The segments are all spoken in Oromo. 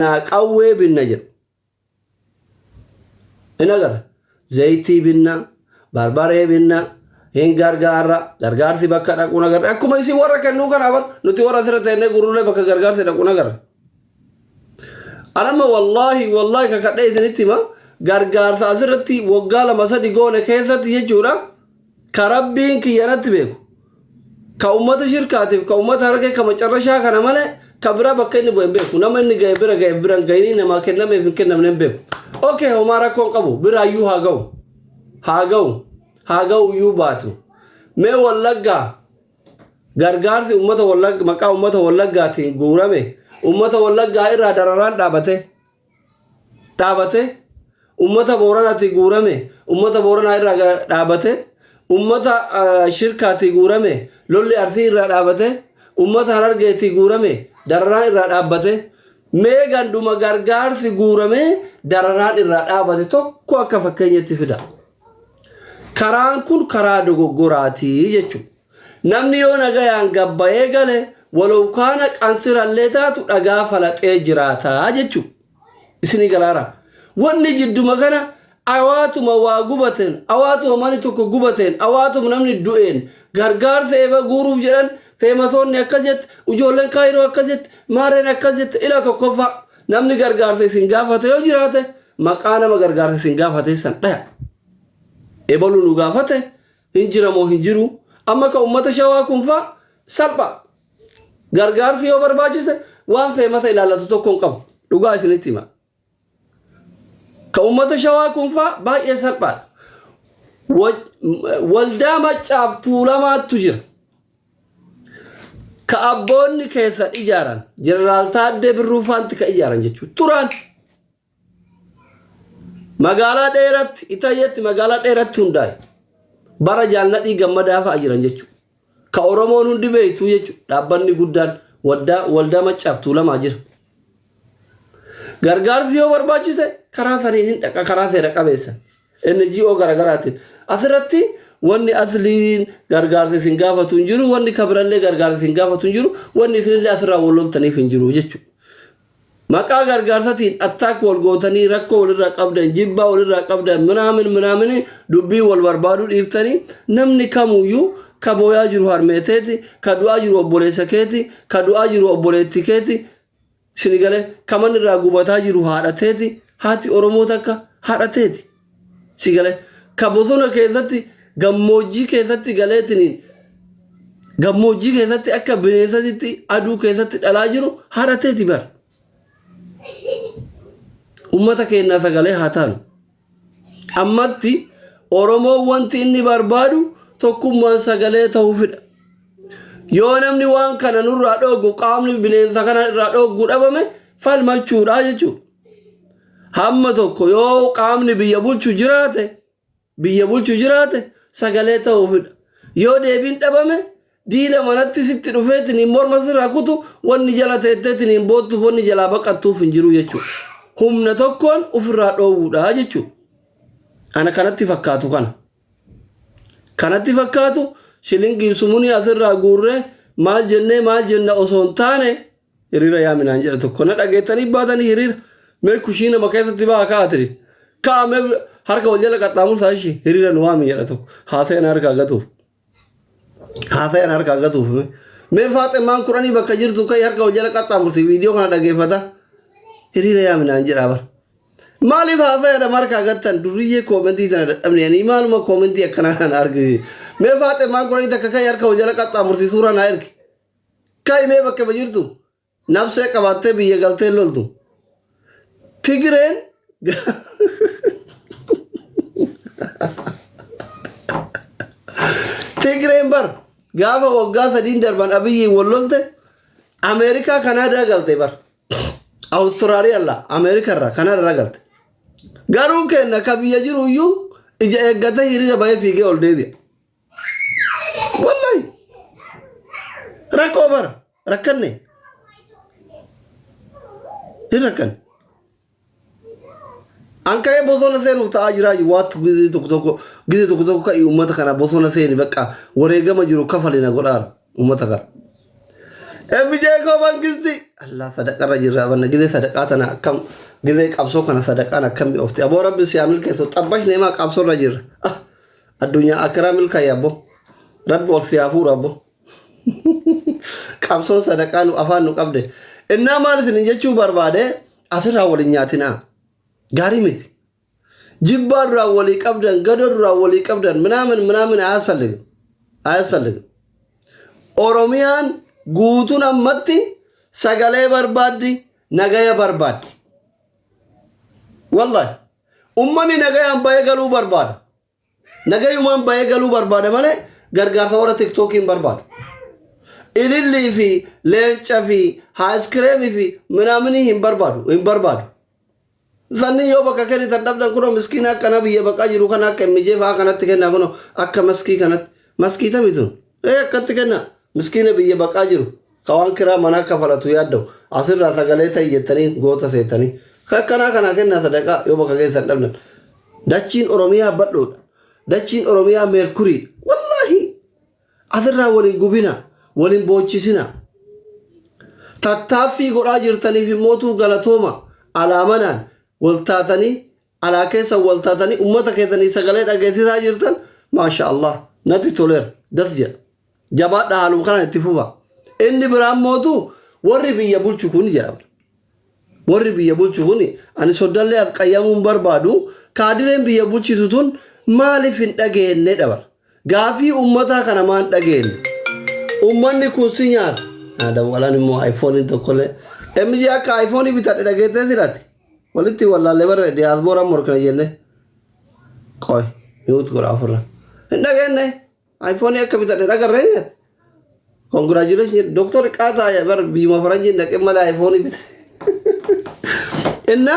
Qawwee binna jedhu. Hin agarre. Zayitii binna, barbaree binna, hin gargaarra, gargaarsi bakka dhaquu agarre. Akkuma isin warra kennuu kana bar nuti warra asirra teennee gurrullee bakka gargaarsi dhaquu agarre. Anamma wallaahi wallaahi kakadhee isinitti hima gargaarsa asirratti waggaa lama sadi goone keessatti jechuudha ka rabbiin kiyya natti beeku ka ummata shirkaatiif ka ummata harargee ka macarrashaa kana malee ka biraa bakka inni bu'e hin beeku nama inni ga'e bira ga'e bira hin ga'inii namaa kennameef hin kennamne hin beeku okay homaa rakkoon qabu biraayyuu haa ga'u haa ga'u haa ga'u iyyuu baatu mee wallaggaa gargaarsi ummata wallagga maqaa ummata wallaggaatiin guurame ummata wallaggaa irraa dararaan dhaabate dhaabate ummata Booranaati guurame ummata Booranaa irraa dhaabate ummata shirkaati guurame lolli Arsii irraa dhaabate ummata Harargeeti guurame dararaan irraa dhaabbate mee ganduma gargaarsi guurame dararaan irraa dhaabate tokko akka fakkeenyatti fida. Karaan kun karaa dogoggoraatii jechuudha. Namni yoo nagayaan gabbayee gale walow kaana qansirallee taatu dhagaa falaxee jiraataa jechuudha. Isinii galaara. Wanni jidduma kana awaatuma waa gubateen, awaatuma mani tokko gubateen, awaatuma namni du'een gargaarsa eeba guuruuf jedhan feemasoonni akkas jette, ijoolleen kaayiroo akkas jette, maarreen akkas jette ila tokkoffaa namni gargaarsa isin gaafate yoo jiraate maqaa nama gargaarsa isin gaafate san dhaya. Ebalu nu gaafate hin jira moo hin jiru amma ka ummata shawaa kun faa salpha gargaarsi yoo barbaachise waan feemasa ilaallatu tokko hin qabu dhugaa isinitti hima ka ummata shawaa kun faa baay'ee salphaadha waldaa maccaaf tuulamaattu jira ka abboonni keessan ijaaran jeneraal Taaddee Birruu faanti ka ijaaran jechuudha turaan Magaalaa dheeratti, Itayyetti magaalaa dheeratti hundaa'e. Bara jaalladhii gammadaa fa'a jiran jechuudha. Ka Oromoon hundi beektu jechuudha. Dhaabbanni guddaan waldaa waldaa maccaaf tuulamaa jira. Gargaarsi yoo barbaachise karaa saniin hin dhaqa karaa seera qabeessa. NGO garaagaraatiin. Asirratti wanni asliin gargaarsa isin gaafatu hin jiru, wanni kabirallee gargaarsa isin gaafatu hin jiru, wanni isinillee asirraa wal loltaniif hin jiru jechuudha. Maqaa gargaarsatiin attack wal gootanii rakkoo walirraa qabdan jibbaa walirraa qabdan minaamin minaamin dubbii wal barbaaduu dhiiftanii namni kamuyyuu ka booyaa jiru harmee teeti ka du'aa jiru obboleessa keeti ka du'aa jiru obboleetti keeti sini galee ka manni irraa gubataa jiru haadha teeti haati Oromoo takka haadha teeti si galee ka bosona keessatti gammoojjii keessatti galeetiniin gammoojjii keessatti akka bineensatitti aduu keessatti dhalaa jiru haadha teeti bar. Ummata keenyaa sagalee haa taanu. Ammatti Oromoon wanti inni barbaadu tokkummaan sagalee ta'uufidha. Yoo namni waan kana nurraa dhooggu qaamni bineensa kana irraa dhooggu dhabame falmachuudha jechuudha. Hamma tokko yoo qaamni biyya bulchu jiraate biyya bulchu jiraate sagalee ta'uufidha. Yoo deebiin dhabame diina manatti sitti dhufeetiin morma sirraa kutu wanni jala teetteetiin hin boottuuf wanni jalaa baqattuuf hin jiru jechuudha. Humna tokkoon ofirraa dhoowwuudha jechuudha. Ana kanatti fakkaatu kana. Kanatti fakkaatu shilingii sumunii asirraa guurree maal jennee maal jenna osoo hin taane Hiriira yaami naan jedha tokko na dhageettanii baatanii hiriira mee kushiinama keessatti ba'a ka'a tiri ka'a mee harka wal jala qaxxaamursaa ishii hiriira nu waami jedha tokko haasa'an harkaa gatuuf haasa'an harkaa gatuuf mee mee faaxemaan kudhanii bakka jirtu ka'i harka wal jala qaxxaamursi viidiyoo kana dhageeffata hiriira yaami naan jedha bara. Maaliif haasa'an harkaa gattan durriyyee koomentii sana dadhabne ani maaluma koomentii akkanaa kana argisiisa mee faaxemaan kudhanii takka ka'i harka wal jala qaxxaamursi suuraa naa ergi. Ka'i mee bakka jirtu nafsee qabaattee biyya galtee loltu. Tigireen Tigireen bar gaafa waggaa sadiin darban Abiyyiin wal lolte Ameerikaa Kanaadaa galte bar. Awustiraaliyaa irraa Ameerikaa irraa Kanaadaa irraa galte. Garuu kenna ka biyya jiru iyyuu ija eeggatee hiriira bahee fiigee ol deebi'a. Wallahi. Rakkoo bara. Rakkanne. Hin rakkanne. An ka'ee bosona seenuuf ta'aa jiraa waattu gizee tokko tokko gizee tokko tokko ka'ii uummata kana bosona seeni bakka wareegama jiru kafali na godhaara uummata kana. MJ koo mangisti. Allah sadaqarra jirraa banna gizee sadaqaa tana akkam gizee qabsoo kana sadaqaan akkam mi'oofti. Aboo rabbi siyaa milkeessu xabbash neemaa qabsoorra jirra. Ah, addunyaa akiraa milkaa'e abbo. Rabbi ol siyaa fuudhu abbo. Qabsoon sadaqaa nu afaan nu qabde. Innaa maal isin jechuu barbaade asirraa waliin nyaatinaa. Gaarii miti. Jibbaa duraan walii qabdan, gadoo duraan walii qabdan, minaamin minaamin አያስፈልግም አያስፈልግም። Oromiyaan guutuun ammatti sagalee barbaaddi, nagaya barbaaddi. Wallahi ummanni nagayaan bahee galuu barbaada. Nagayumaan bahee galuu barbaada malee gargaarsa warra tiktookiin barbaada. Ilillii fi leenca fi haayiskireemii fi minaaminii hin barbaadu hin barbaadu. Sanni yoo bakka kennitan dhabdan kunoo miskiina akkana biyya baqaa jiru kana akka mijee fa'aa kanatti kennaa kunoo akka maskii kanatti maskii tami tun ee akkatti kennaa miskiina biyya baqaa jiru ka waan kiraa manaa kafalatu yaadda'u asirraa sagalee ta'i jettanii goota seetanii akkanaa kanaa kennaa sadaqaa yoo bakka keessan dhabdan. Dachiin Oromiyaa badhoodha. Dachiin Oromiyaa meerkuriidha. Wallaahi asirraa waliin gubina waliin boochisina. Tattaaffii godhaa jirtaniif immootuu galatooma alaa manaan wal taatanii alaa keessa wal taatanii ummata keessanii sagalee dhageessisaa jirtan maasha Allah natti toleera das jedha. Jabaadha haaluma kanaan itti fufa. Inni biraan mootu warri biyya bulchu kun jedhama. Warri biyya bulchu kun ani soddallee as qayyamuu hin barbaadu kaadireen biyya bulchitu tun maaliif hin dhageenne dhabar. Gaafii ummataa kana maan dhageenne. Ummanni kun si nyaata. Dawwalaan immoo iPhone tokkollee. MJ akka iPhone bitadhe dhageettee silati. Walitti wallaallee barre diyaasbooraan morkina jenne. Qoy mute godha ofirra. Hin dhageenne. iPhone akka bitadhe dhagarree ni ati. Congratulations Doktor Qaataa bar biyyuma faranjiin dhaqee malee iPhone bite. Inna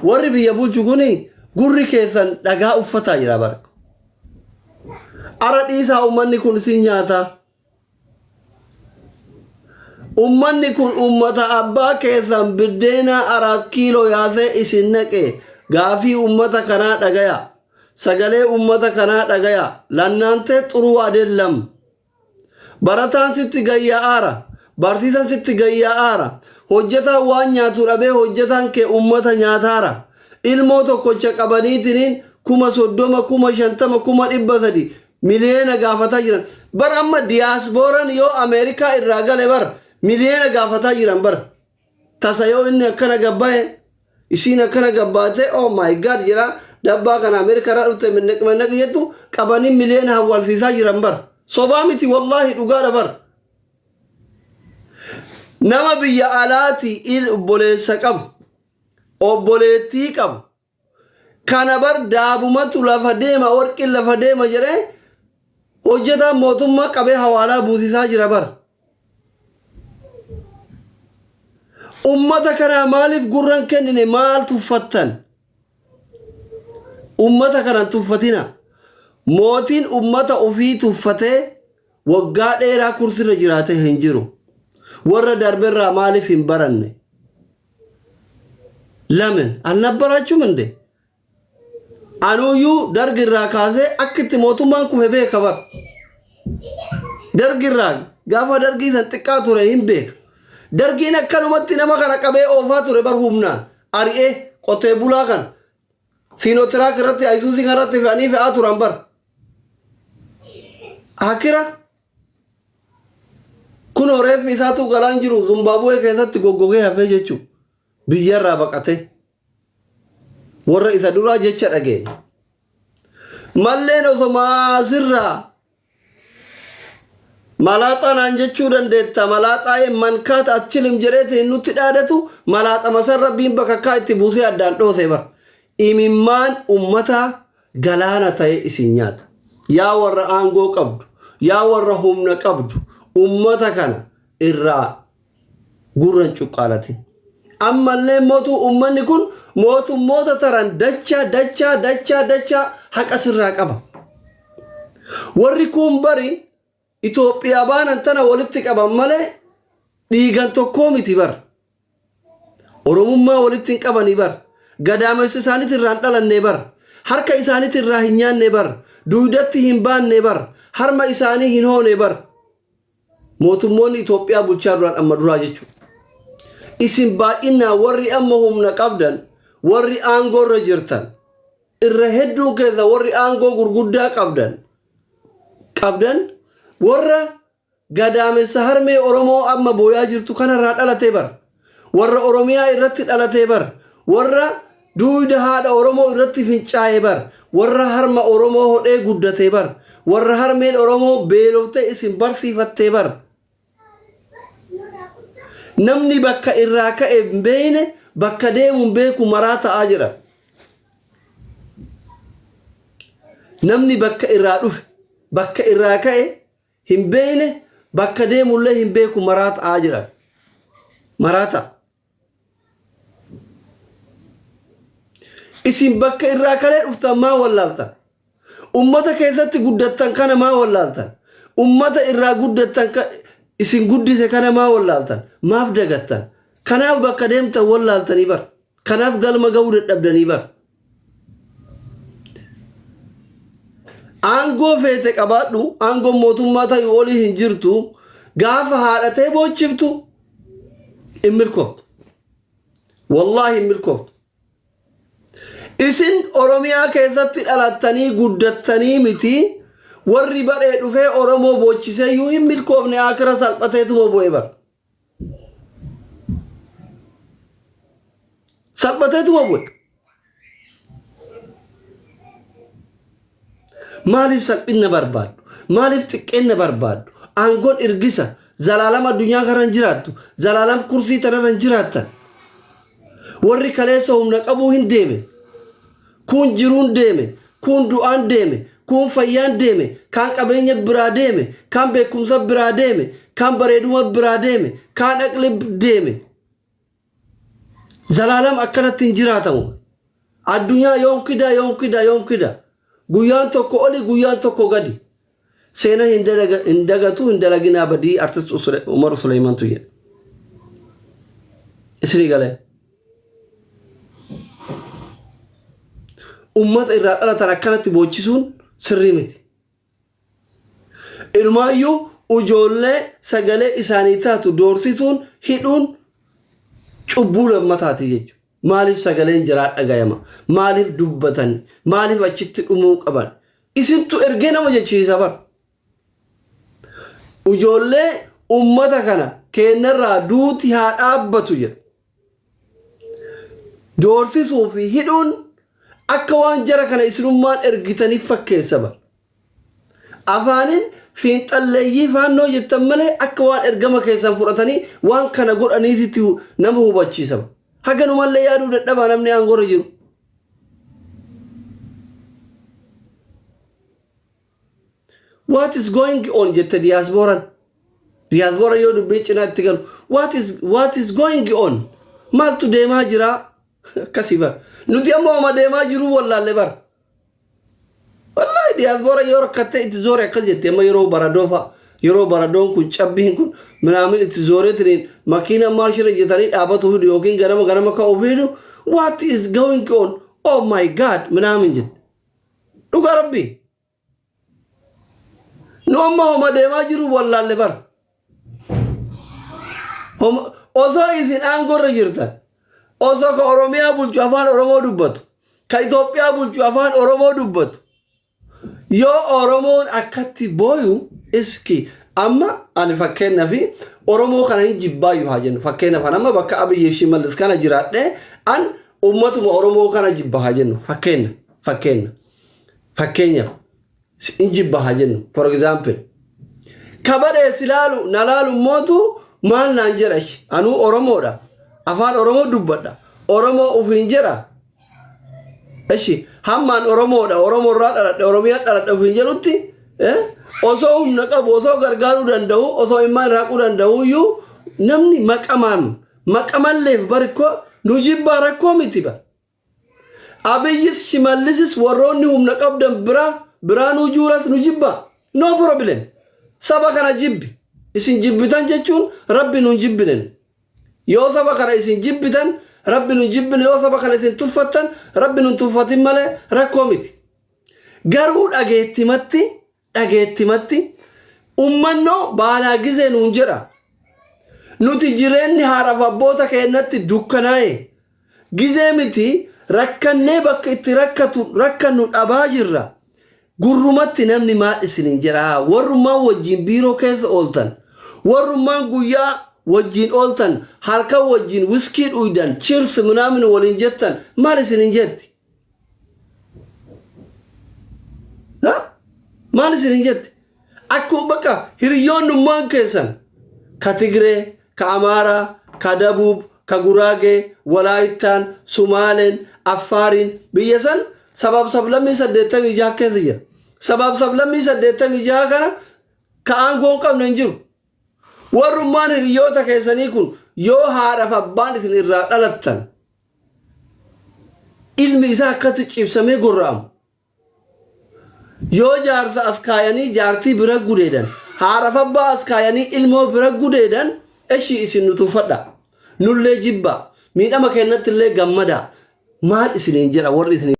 warri biyya bulchu kuni gurri keessan dhagaa uffataa jira bara. Ara dhiisaa uummanni kun si nyaata. Uummanni kun uummata abbaa keessan biddeena araat kiiloo yaasee isin naqe gaafii uummata kanaa dhagaya. Sagalee uummata kanaa dhagaya. Lannaantee xuruu adeellam. Barataan sitti gayyaa'aara. Barsiisaan sitti gayyaa'aara. Hojjetaan waan nyaatu dhabee hojjetaan kee uummata nyaataara. Ilmoo tokkocha qabaniitiniin 30,000, 50,000, 300,000, miliyoona gaafataa jiran. Bar amma diyaaspooraan yoo Ameerikaa irraa gale bar miliyoona gaafataa jiran bar. Tasa yoo inni akkana gabbaa'e isiin akkana gabbaate oh my god jira dabbaa kana Ameerikaa irraa dhufte minnaq minnaq jettu qabanii miliyoona hawwalsiisaa jiran bar. Sobaa miti wallaahi dhugaadha bar. Nama biyya alaatii il obboleessa qabu obboleettii qabu kana bar daabumatu lafa deema warqiin lafa deema jedhee hojjetaan mootummaa qabee hawaalaa buusisaa jira bar. Ummata kanaa maaliif gurran kennine maal tuffattan? Ummata kanan tuffatina. Mootiin ummata ofii tuffatee waggaa dheeraa kursirra jiraate hin jiru. Warra darberraa maaliif hin baranne? ለምን አልነበራችሁም እንዴ? Anuyyuu dargi irraa kaasee akka itti mootummaan kufe beeka bar. Dargi irraa gaafa dargii san xiqqaa ture hin beeka. Dargiin akkanumatti nama kana qabee oofaa ture bar humnaan ari'ee qotee bulaa kana siinotiraak irratti ayisuusii kan irratti fe'anii fe'aa turan bar. Akira kunoo reeffi isaatu galaan jiru Zimbaabuwee keessatti goggogee hafee jechuudha. Biyyarraa baqatee warra isa duraa jecha dhageenya. Malleen osoma asirraa malaaxaa naan jechuu dandeetta malaaxaa mankaata achilim jedheetiin nutti dhaadatu malaaxa masan rabbiin bakakkaa itti buusee addaan dhoose bar. Imimmaan ummataa galaana ta'e isin nyaata. Yaa warra aangoo qabdu, yaa warra humna qabdu, ummata kana irraa gurra hin cuqqaalatin. Ammallee mootuu ummanni kun mootummoota taran dachaa dachaa dachaa dachaa haqa sirraa qaba. Warri kun bari Itoophiyaa baanan tana walitti qaban malee dhiigan tokkoo miti bar. Oromummaa walitti hin qabanii bar. Gadaamessa isaaniitti irraa hin dhalanne bar. Harka isaaniitti irraa hin nyaanne bar. Duudatti hin baanne bar. Harma isaanii hin hoone bar. Mootummoonni Itoophiyaa bulchaa duran amma duraa jechuudha. Isin baay'inaan warri amma humna qabdan, warri aangoo irra jirtan, irra hedduun keessa warri aangoo gurguddaa qabdan qabdan warra gadaamessa harmee Oromoo amma booyaa jirtu kanarraa dhalatee bar. Warra Oromiyaa irratti dhalatee bar. Warra duuyda haadha Oromoo irratti fincaa'ee bar. Warra harma Oromoo hodhee guddatee bar. Warra harmeen Oromoo beeloftee isin barsiifattee bar. Namni bakka irraa ka'e hin beekne bakka deemu hin beeku maraa ta'aa jira. Namni bakka irraa dhufe bakka irraa ka'e hin beekne bakka deemullee hin beeku maraa ta'aa jira. Maraa ta'a. Isin bakka irraa kalee dhuftan maa wallaaltan? Ummata keessatti guddattan kana maa wallaaltan? Ummata irraa guddattan isin guddise kana maa wallaaltan? Maaf dagattan? Kanaaf bakka deemtan wallaaltanii bar. Kanaaf galma ga'uu dadhabdanii bar. Aangoo feete qabaadhu, aangoon mootummaa ta'uu olii hin jirtu, gaafa haadhatee boochiftu hin milkooftu. Wallaahi hin milkooftu. Isin Oromiyaa keessatti dhalattanii guddattanii miti warri badhee dhufee Oromoo boochiseeyyuu hin milkoofne akira salphateetuma bu'e bar. Salphateetuma bu'e. Maaliif salphinna barbaaddu? Maaliif xiqqeenna barbaaddu? Aangoon ergisa. Zalaalam addunyaa kanarra hin jiraattu. Zalaalam kursii tanarra hin jiraattan. Warri kaleessa humna qabuu hin deeme. Kuun jiruun deeme. Kuun du'aan deeme. Kuun fayyaan deeme. Kaan qabeenya biraa deeme. Kaan beekumsa biraa deeme. Kaan bareeduma biraa deeme. Kaan aqli deeme. Zalaalam akkanatti hin jiraatamu. Addunyaa yoom kida yoom kida yoom kida. Guyyaan tokko oli guyyaan tokko gadi. Seena hin hin dagatu hin dalaginaa badii artist Umar Suleymantu jedhe. Isinii galee. Ummata irraa dhalatan akkanatti boochisuun sirrii miti. Inumaayyuu ujoollee sagalee isaanii taatu doorsisuun hidhuun cubbuu lammataati jechuudha. Maaliif sagaleen jaraa dhagayama? Maaliif dubbatan? Maaliif achitti dhumuu qaban? Isintu ergee nama jechiisa bar. Ujoollee ummata kana keennarraa duuti haa dhaabbatu jedhu. Doorsisuu fi hidhuun akka waan jara kana isinummaan ergitaniif fakkeessa bar. Afaanin fiinxalleeyyii faannoo jettan malee akka waan ergama keessan fudhatanii waan kana godhaniititti nama hubachiisa. Haganumallee yaaduu dadhabaa namni aangorra jiru. What is going on jette diyaasbooraan. Diyaasboora yoo dubbii cinaa itti galu what is going on maaltu deemaa jira akkasii bara. Nuti amma oma deemaa jiruu wallaalle bara. Wallaahi diyaasboora yoo rakkattee itti zoore akkas jette amma yeroo baradoo fa'a yeroo baradoon kun cabbiin kun minaamin itti zooreetiniin makiina maarshira jetanii dhaabatu fidu yookiin ganama ganama ka'uu fidu what is going on oh my god minaamin jette. Dhugaa rabbii. Nu amma homa deemaa jiru wallaalle bara. Osoo isin aangorra jirtan osoo ka Oromiyaa bulchu afaan Oromoo dubbatu ka Itoophiyaa bulchu afaan Oromoo dubbatu yoo Oromoon akkatti booyu iski amma ani fakkeenyaaf Oromoo kana hin jibbaayyu haa jennu fakkeenyaaf an amma bakka Abiyyi Shimallis kana jiraadhee an ummatuma Oromoo kana jibba haa jennu fakkeenya fakkeenya fakkeenyaaf hin jibba haa jennu for example kabadhee si laalu na laalu mootu maal naan jedha ishi anuu Oromoodha afaan Oromoo dubbadha Oromoo ufiin jedha ishi hammaan Oromoodha Oromoo irraa dhaladhe Oromiyaa dhaladhe ufiin jedhutti osoo humna qabu osoo gargaaruu danda'u osoo immaan raaquu danda'u iyyuu namni maqamaan maqamalleef barikko nu jibbaa rakkoo miti bara. Abiyyis Shimallisis warroonni humna qabdan biraa Biraanuu Juulas nu jibba. No problem. Saba kana jibbi. Isin jibbitan jechuun rabbi nun jibbinen. Yoo saba kana isin jibbitan rabbi nun jibbine yoo saba kana isin tuffattan rabbi nun tuffatin malee rakkoo miti. Garuu dhageettimatti dhageettimatti Ummannoo baalaa gizee nuun jedha. Nuti jireenni haadhaaf abboota keennatti dukkanaa'e. Gizee miti rakkannee bakka itti rakkatu rakkannu dhabaa jirra. Gurrumatti namni maal isiniin jedha? Warrummaan wajjin biiroo keessa ooltan, warrummaan guyyaa wajjin ooltan, halkan wajjin wiskii dhuydan, cheers minaamin waliin jettan maal isiniin jetti? Ha? Maal isiniin jetti? Akkuma bakka hiriyoonnummaan keessan ka Tigree, ka Amaaraa, ka Dabuub, ka Guraagee, Walaayittaan, Sumaaleen, Affaariin biyya san sabaaf sablammii 86 keessa jira. Sabaaf sablammii 86 kana ka aangoo hin qabne hin jiru. Warrummaan hiriyoota keessanii kun yoo haadhaaf abbaan isin irraa dhalattan ilmi isaa akkatti cibsamee gorra'amu. Yoo jaarsa as kaayanii jaartii bira gudeedan, haadhaaf abbaa as kaayanii ilmoo bira gudeedan, eshi isin nu tuffadha. Nullee jibbaa, miidhama keennatti illee gammadaa. Maal isiniin jedha warri isin?